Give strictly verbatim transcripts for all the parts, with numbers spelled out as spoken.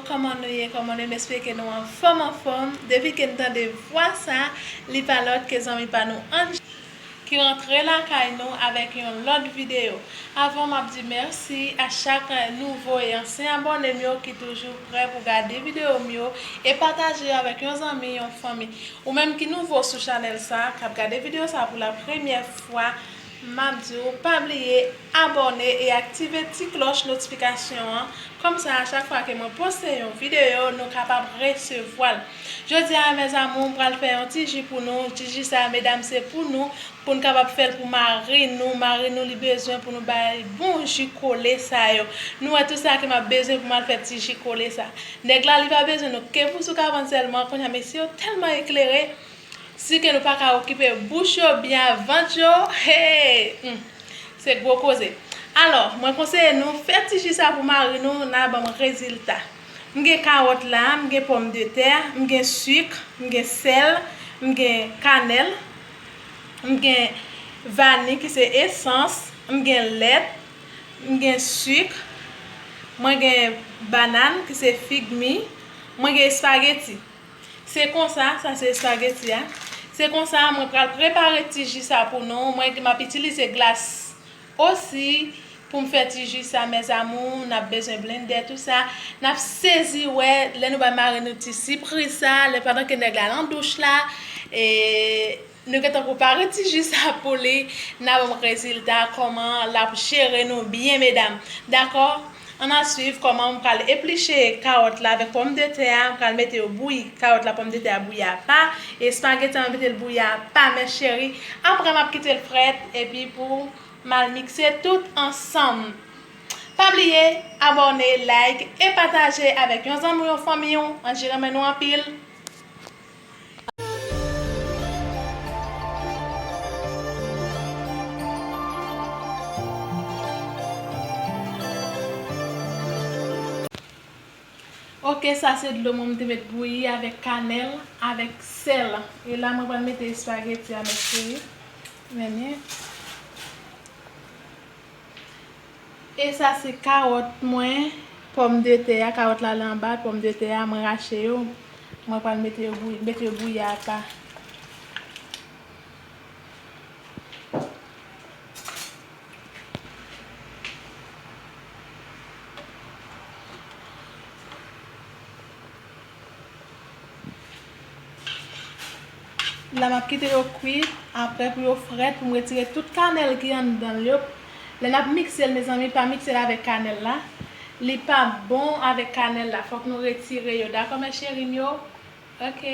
Kòman nou ye? Kòman nou ye? M espere ke nou anfòm, anfòm. Depi ke n tande vwa sa, li pa lòt ke zanmi pa nou Angie ki rantre lakay nou avèk yon lòt videyo. Avan, m ap di mèsi a chak nouvo e ansyen abòne m yo ki toujou prè pou gade videyo m yo e pataje yo avèk yon zanmi, yon fanmi. Ou menm ki nouvo sou chanèl sa, k ap gade videyo sa pou la premyè fwa, m ap di w pa bliye abòne e aktive ti klòch notifikasyon an. Kòmsa, a chak fwa ke mwen poste yon videyo, nou kapab resevwa l. Jodi a, mes amours, m pral fè yon ti ji pou nou. Ti ji sa, medam, se pou nou, pou n kapab fè l pou mari nou. Mari nou, li bezwen pou nou bay bon ji kole sa yo. Nou wè tout sa ke m ap bezwen pou m al fè ti ji kole sa. Nèg la, li pa bezwen nou ke pou sou kabann sèlman. Kounye a, mesye yo tèlman eklere. Si ke nou pa ka okipe bouch yo byen ak vant yo, hey, hmm, se gwo koze. Alò, mwen konseye nou fè ti ji sa pou mari nou, n a ban m rezilta. M gen kawòt la, m gen pòmdetè, m gen sik, m gen sèl, m gen kanèl, m gen vani ki se esans, m gen lèt, m gen sik, mwen gen banann ki se fig mi, mwen gen espageti. Se konsa, sa se espageti a. Se konsa, mwen pral prepare ti ji sa pou nou. Mwen, m ap itilize glas osi pou m fè ti ji sa, mes amours. N ap bezwen blendè, tout sa. N ap sezi wè, lè nou bay mari nou ti sipriz sa, lè pandan ke nèg la nan douch la, e nou gentan prepare ti ji sa pou li, n a ban m rezilta, kòman l ap jere nou byen, medam. Dakò? Ann al swiv kòman m pral epliche kawòt la avèk pòmdetè a, m pral mete yo bouyi, kawòt la, pòmdetè a bouyi apa, e espageti an, m mete l bouyi apa, mes chéries. Apre, m ap kite l frèt, epi pou m al mikse tout ansanm. Pa bliye abòne, like e pataje avèk yon zanmi w, yon fanmi w. Angie renmen nou anpil. Ok, sa se dlo mwen m te met bouyi avèk kanèl, avèk sèl. E la mwen pral mete espageti a, mes chéries. Men, men. E sa se kawòt mwen, pòmdetè a, kawòt la la anba, pòmdetè a, mwen rache yo, mwen pral mete yo bouyi, mete yo bouyi apa. La, m ap kite yo kwit, apre pou yo frèt, pou m retire tout kanèl ki anndan l yo. Lè n ap mikse l, mezanmi, pa mikse l avèk kanèl la. Li pa bon avèk kanèl la. Fòk nou retire yo. Dakò, mes chéries m yo? Ok.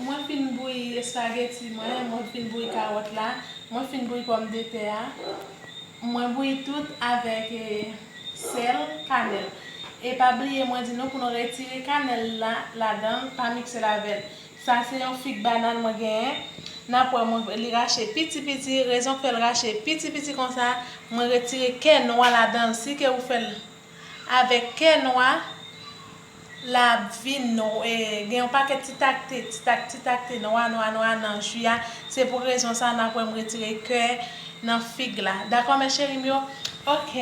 Mwen fin bouyi espageti mwen, mwen fin bouyi kawòt la, mwen fin bouyi pòmdetè a. Mwen bouyi tout avèk, eh, sèl, kanèl. E pa bliye, mwen di nou pou nou retire kanèl la ladan l, pa mikse l avè l. Sa se yon fig banann mwen genyen. N ap wè mwen li rache piti piti. Rezon k fè l rache piti piti konsa, mwen retire kè nwa ladan l. Si ke ou fè l avèk kè nwa, l ap vin, e, gen yon pakèt ti takte, ti tak, ti takte nwa, nwa, nwa nan ji a. Se pou rezon sa a n ap wè m retire kè nan fig la. Dakò, mes chéries m yo? Ok.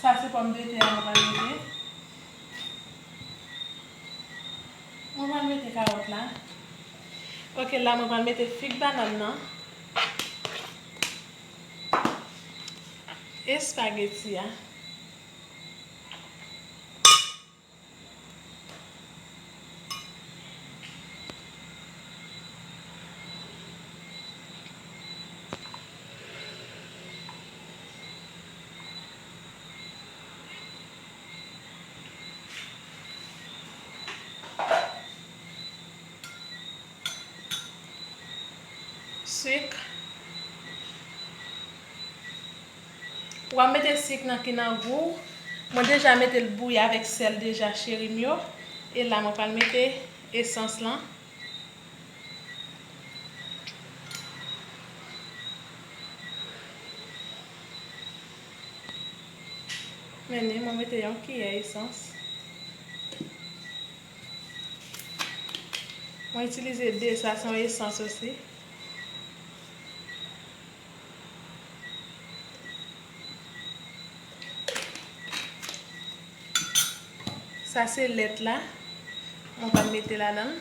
Sa se pòmdetè a mwen pral mete. Mwen pral mete kawòt la. Ok, la mwen pral mete fig banann nan. Espageti a. Sik. Ou ap mete sik nan ki nan gou. Mwen deja mete l bouyi avèk sèl deja, cheri m yo. E la mwen pral mete esans lan. Men ni, mwen mete yon kiyè esans. Mwen itilize de, sa se yon esans osi. Sa se lèt la. Mwen pral mete ladan l.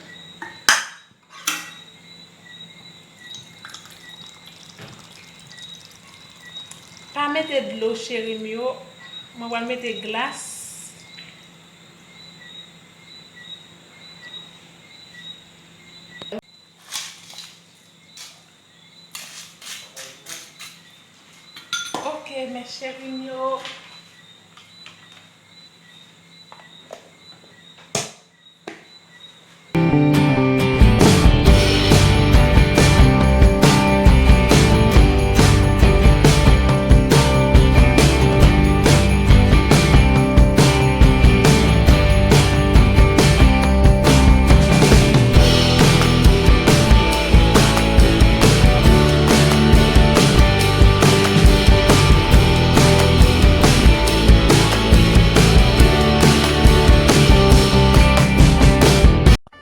Pa mete dlo, cheri m yo. Mwen pral mete glas. Ok, mes chéris m yo.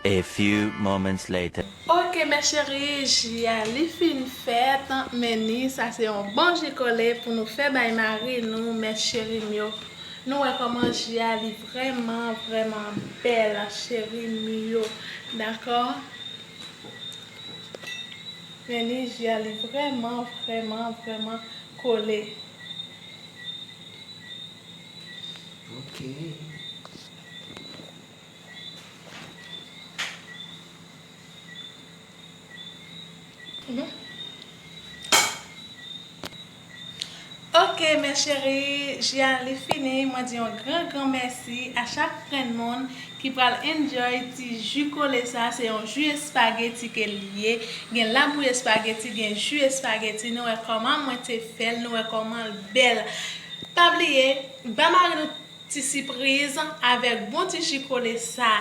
A few moments later. Ok, mes chéris, ji a li fin fèt, men ni, sa se yon bon ji kole pou nou fè bay mari nou, mes chéris m yo. Nou wè kòman ji a li vrèman, vrèman bèl, cheri m yo. Dakò? Men ni, ji a li vrèman, vrèman, vrèman kole. Ok. Mhm. Ok, mes chéris, ji a li fini. Mwen di yon gran, gran mèsi a chak grenn moun ki pral enjoy ti ji kole sa. Se yon ji espageti ke li ye. Gen labouyi espageti, gen ji espageti. Nou wè kòman mwen te fè l, nou wè kòman l bèl. Pa bliye, ba mari nou ti sipriz avèk bon ti ji kole sa.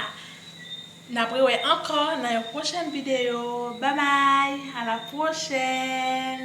N ap rewè ankò nan yon pwochèn videyo. Babay, a la pwochèn!